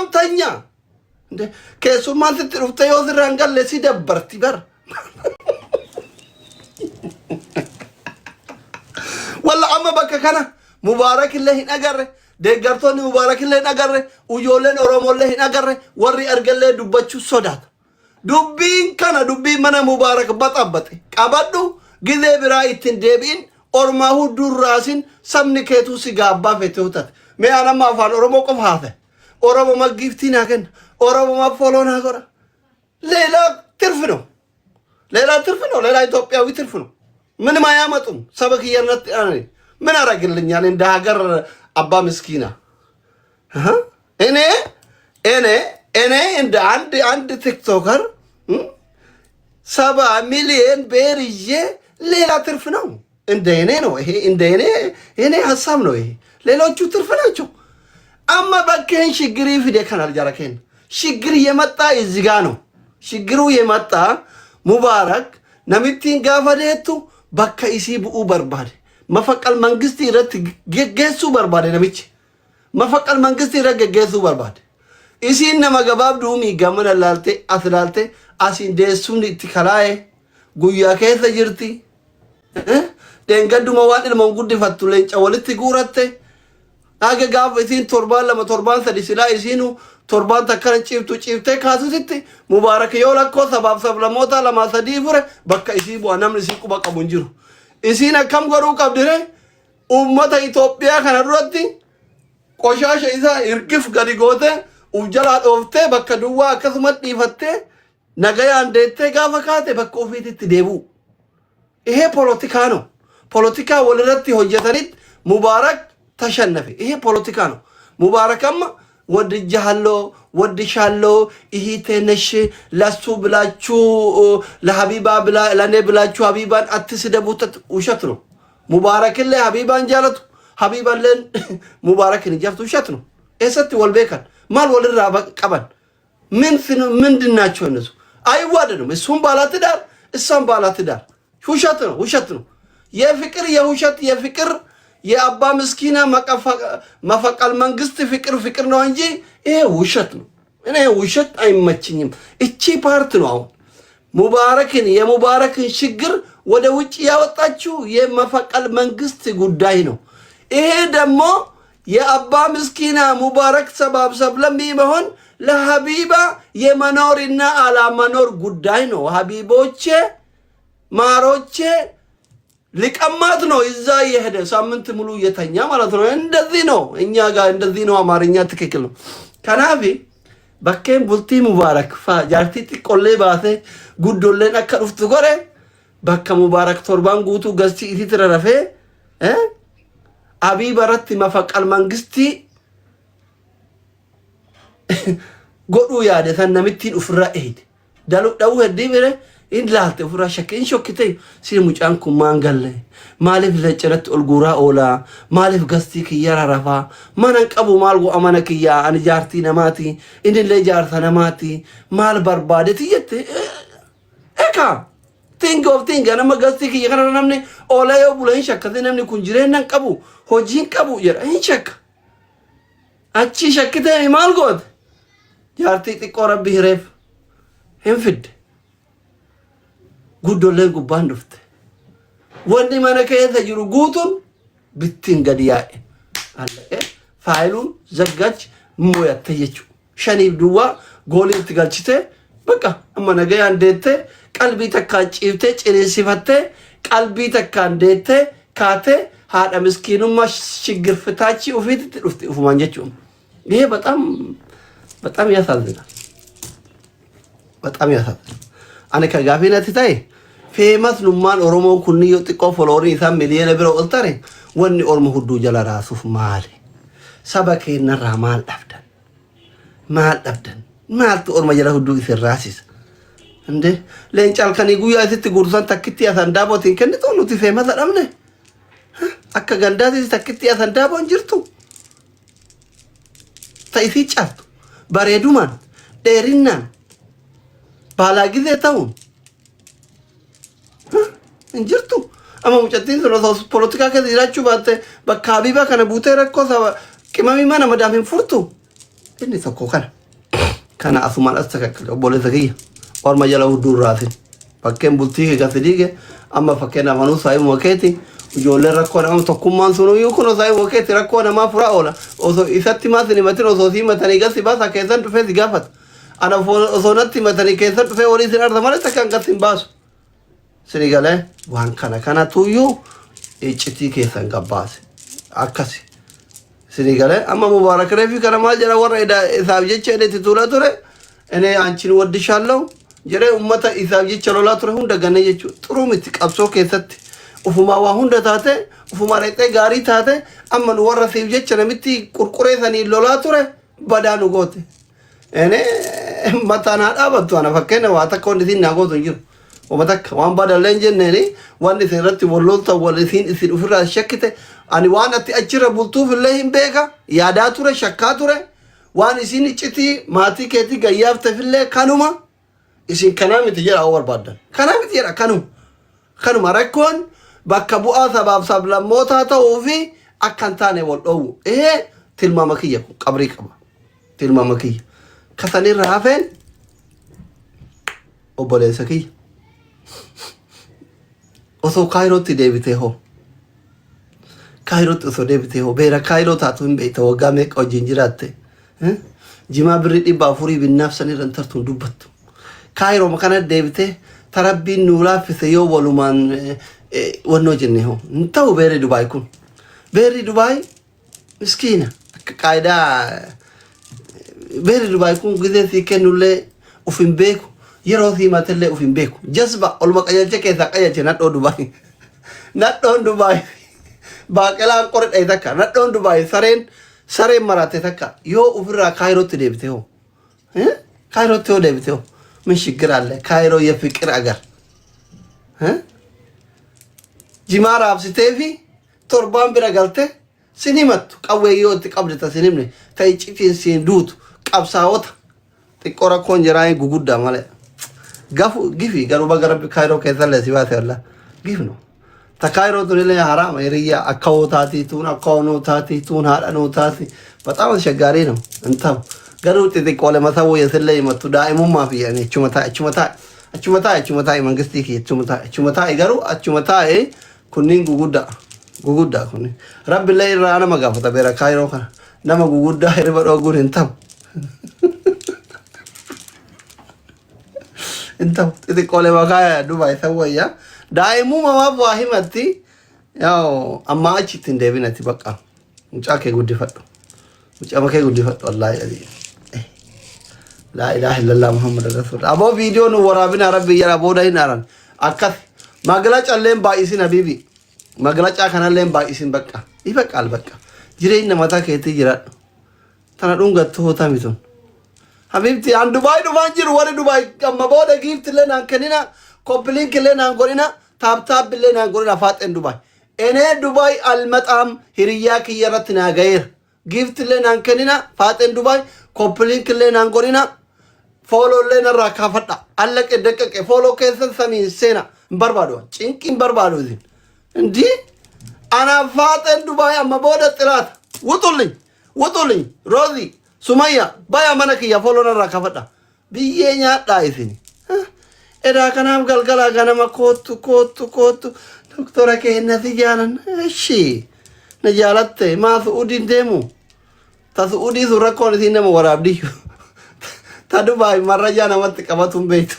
Salam tanya. Nde keessummaan sitti dhuftee yoo sirraa hin galle si dabbarti bar. Walla amma bakka kana Mubaarak illee hin agarre, deeggartoonni Mubaarak illee hin agarre, ijoolleen Oromoo illee hin agarre, warri argallee dubbachuu sodaata. Dubbiin kana dubbiin mana Mubaarak baxabbaxe. Qabadhu gizee biraa ittiin deebi'in ormaa hudduu raasin sabni keetuu si gaabbaa feete hutate. Mee an amma afaan Oromoo qofa haase. Oromo ma giiftii naa kenna. Oromo ma foloo naa godha. ሌላ ትርፍ ነው። ሌላ ትርፍ ነው። ሌላ ኢትዮጵያዊ ትርፍ ነው። ምንም አያመጡም። ሰበክየነት ምን አረግልኛል? እንደ ሀገር አባ ምስኪና እህ እኔ እኔ እኔ እንደ አንድ ቲክቶከር 70 ሚሊዮን ብር ይዤ ሌላ ትርፍ ነው። እንደ እኔ ነው ይሄ፣ እንደ እኔ ሀሳብ ነው ይሄ። ሌሎቹ ትርፍ ናቸው። Amma bakkeen shiggirii fide kana jara keenya ሽግር የመጣ እዚህ ጋ ነው። ሽግሩ የመጣ ሙባረክ namittiin gaafa deettu bakka isii bu'uu barbaade. Mafaqal mangistii irratti geggeessuu barbaade namichi. Mafaqal mangistii irratti geggeessuu barbaade. Isiin nama gabaabduu gamana laalte as laalte asiin deessuun itti kalaa'e guyyaa keessa jirti. Dheengadduma waan ilmoon guddifattu leenca walitti guuratte. Haga gaafa isiin torbaan 2 torbaan 3 silaa isiinu torbaan takkana ciiftu ciiftee kaasusitti Mubaarak yoo lakkoo sabaaf sablammoota 2 3 fure bakka isii bu'a namni isii quba qabu hin jiru. Isiin akkam godhuu qabdire uummata Itoophiyaa kana duratti qoshaasha isaa hirgif gadi goote uf jalaa dhooftee bakka duwwaa akkasumas dhiifattee nagayaan deettee gaafa kaate bakka ofiititti deebi'u. ይሄ ፖለቲካ ነው። ፖለቲካ walirratti hojjetanitti ሙባረክ ተሸነፈ። ይሄ ፖለቲካ ነው። ሙባረክ amma ወድጃለሁ፣ ወድሻለሁ፣ እህቴ ነሽ፣ ለሱ ብላችሁ ለሀቢባ ብላ ለእኔ ብላችሁ ሀቢባን አትስደቡት። ውሸት ነው። ሙባረክን ላይ ሀቢባን jaalatu ሀቢባን ሙባረክን ጃልቱ ውሸት ነው። Eessatti wal beekan maal walirraa qaban ምን ምንድን ናቸው እነሱ? አይዋደዱም። እሱም ባለትዳር እሷም ባለትዳር። ውሸት ነው፣ ውሸት ነው። የፍቅር የውሸት የፍቅር የአባ ምስኪና መፈቀል መንግስት ፍቅር ፍቅር ነው እንጂ ይሄ ውሸት ነው። እኔ ውሸት አይመችኝም። እቺ part ነው አሁን ሙባረክን የሙባረክን ችግር ወደ ውጭ ያወጣችው የመፈቀል መንግስት ጉዳይ ነው። ይሄ ደግሞ የአባ ምስኪና ሙባረክ ሰባብ ሰብለሚ መሆን ለሀቢባ የመኖርና አላመኖር ጉዳይ ነው። ሀቢቦቼ ማሮቼ ሊቀማት ነው እዛ እየሄደ ሳምንት ሙሉ እየተኛ ማለት ነው። እንደዚህ ነው እኛ ጋር እንደዚህ ነው። አማርኛ ትክክል ነው። Kanaaf bakkeen bultii Mubaarak jaartii xiqqollee baasee guddolleen akka dhuftu godhe bakka Mubaarak torbaan guutuu gastii isitti rarafee Habiiba irratti mafaqal mangistii godhuu yaade san namittiin ofirraa eeyde. Dalu dha'uu heddii bire in laalte ofirraa shakke in shokkite si mucaan kun maan galle maaliif leencanatti ol guuraa oolaa maaliif gastii kiyya rarafaa mana hin qabu maal go'a mana kiyyaa ani jaartii namaati innillee jaarsa namaati maal barbaadeti jette eka think of think nama gastii kiyya kana namni oolee yoo bule hin shakkate namni kun jireenya hin qabu hojii hin qabu jedha hin shakka achi shakkitee maal goote jaartii xiqqoo rabbi hireef hin fidde guddolleen gubbaan dhufte wanni mana keessa jiru guutuun bittiin gadi yaa'e allaqee faayiluun zaggach mo'atte jechuudha. Shaniif duwwaa goolii itti galchitee bakka amma nagayaan deettee qalbii takkaan ciiftee ciniinsifattee qalbii takkaan deettee kaatee haadha miskiinummaa shiggirfitaachii ofiitti dhufte ufumaan jechuudha. ይሄ በጣም በጣም ያሳዝናል። በጣም ያሳዝናል። Ani ka gaafii natti ta'e famous nummaan Oromoo kunni yoo xiqqoo followerii isaa miliyoona bira ol tare wanni Oromoo hudduu jala raasuuf maali? Saba keenyarraa maal dhabdan? Maal dhabdan? Maaltu Orma jala hudduu isin raasisa? Inde leenca halkanii guyyaa isitti guursan takkitti asan daabootiin kennitu nuti famous dhabne? Akka gandaatis takkitti asan daaboon jirtu? Ta isii caaltu bareedumaan dheerinnaan baalaa gizee ta'uun hin jirtu. Amma mucattiin sun osoo polotikaa keessa jiraachuu baatte bakka Habiibaa kana buutee rakkoo saba qimamii mana madaam hin furtu. Inni tokko kana. Kana asumaan as takakkale obboleessa kiyya. Orma jala hudduu irraasin. Bakkeen bultii kee gasi diige amma fakkeenyaaf anuu saayibuma keeti ijoolleen rakkoo nama tokkummaan sunuyyuu kunoo saayibuma keeti rakkoo namaa furaa oola. Osoo isatti maas hin himatin osoo si himatanii gasi baasa keessan dhufee si gaafata. Ana osoo natti himatanii keessan dhufee walii sin arsa malee takkaan gasi hin baasu. Sini galee waan kana kanatuyyuu iccitii keessan gabbaase. Akkasi. Sini galee amma Mubaarak reefi kana maal jedha warra isaaf jecha inni itti tuulaa ture inni anchin waddishaallahu jedhee ummata isaaf jecha lolaa ture hunda ganee jechuudha. Xuruu miti qabsoo keessatti ufumaa waa hunda taate ufumaa dhaqxee gaarii taate amma nu warra siif jecha namitti qurquree sanii lolaa ture badaa nu goote. Ene mataan haa dhaabattu ana fakkeenya waa takka wanni isin naa gootu hin jiru. Wama takka waan badallee hin jenneeni wanni isin irratti wal loltan wal isin isin ofirraa shakkite ani waan ati achirra bultuuf illee hin beeka yaadaa ture shakkaa ture waan isin iccitii maatii keetii gayyaafteef illee kanuma isin kanaa miti jedha yoo barbaaddan kanaa miti jedha kanuma kanuma rakkoon bakka bu'aa sabaaf sablammootaa ta'uu fi akka hin taane wal dhoowwu ee tilmaama kiyya kun qabrii qaba. Tilmaama kiyya. Ka sanirra hafeen obboleessa kiyya. Osoo Kaayirootti deebitee hoo? Kaayirootti osoo deebitee hoo? Beera Kaayiroo taatu hin beekta waggaa meeqa wajjin jiraatte? Eh? Jimaa birrii 400 binnaaf sanirra hin tartu hin dubbattu. Kaayiroo kana deebitee tarabbiin nuu laaffise yoo walumaan wannoo jenne hoo? Hin ta'u beerri Dubaay kun. Beerri Dubaay Miskiina akka qaayidaa beerri Dubaay kun gizee sii kennullee uf hin beeku yeroo sii matellee uf hin beeku jasba oluma qajeelche keessaa qajeelche nadhoo Dubaay nadhoon Dubaay baaqelaan qori dhaye takka nadhoon Dubaay sareen sareen maraate takka yoo ofirraa kaayirootti deebite hoo Eh? Kaayirootti yoo deebite hoo min shiggir alle kaayiroo ye fiqir agar Eh? Jimaa raabsitee fi torbaan bira galte sin himattu qawwee yoo itti qabde ta sin himne ta iccitiin siin duutu qabsaa'ota xiqqoo rakkoon jiraa guguddaa malee gafu gifi garuu baga rabbi kaayiroo keessallee si baase wallah gifno ta kaayiroo tunillee haraama hiriyyaa akka hoo taatii tuun akka hoo taatii tuun haadha nuu taati በጣም አስቸጋሪ ነው እንተው garuu xixiqqoole mataa wayyasillee himattu daa'imummaa fi yani achuma taa'e achuma taa'e achuma taa'e achuma taa'e mangistii kiyya achuma taa'e achuma taa'e garuu achuma taa'e Kunniin guguddaa guguddaa kunniin. Rabbillee irraa nama gaafata beera kaayiroo kana. Nama guguddaa hirriba dhoogguun hin ta'u. Hin ta'u. Xixiqqoolee makaa Dubaay san wayya. Daa'imuma maaf waa himatti. Yaa'u ammaa achitti hin deebinati bakka. Mucaa kee guddifadhu. Mucaa kee guddifadhu wallaahi adii. Laa ilaaha illallah Muhammad Rasul. Aboo viidiyoo nu waraabina rabbi jedha booda hin aran. Akkas maglaca illee baay'isin habibi. Maglacaa kanallee baay'isin bakka. Ibaqaal bakka. Jireenya mataa keetii jiraadhu. Tana dhungattu hootami tun. Habibti an Dubaay dhufaan jiru warri Dubaay amma booda giifti illee naan kennina koppiliink illee naan godhina taap taap illee naan godhina faaxeen Dubaay. Enee Dubaay almaxaam hiriyyaa kiyya irratti naa gaheera. Gift illee naan kennina faaxeen Dubaay koppiliink illee naan godhina fooloo illee narraa kaafadha. Allaqe daqqaqe fooloo keessan samiin seena hin barbaadu cinqii hin barbaadu isin. Indii anaaf faaxeen Dubaay amma booda xilaata wuxulli wuxulli roozii sumayya baya mana kiyya fooloo narraa kaafadha. Biyyee nyaadhaa isin. Edaa kanaaf galgalaa ganama koottu koottu koottu doktora keenya si jaalanna. Eshi na jaalatte maa su'uudiin deemu? Ta su'uudii sun rakkoon isiin nama waraabdiyyu. Ta Dubaay marrajaa namatti qabatu hin beektu.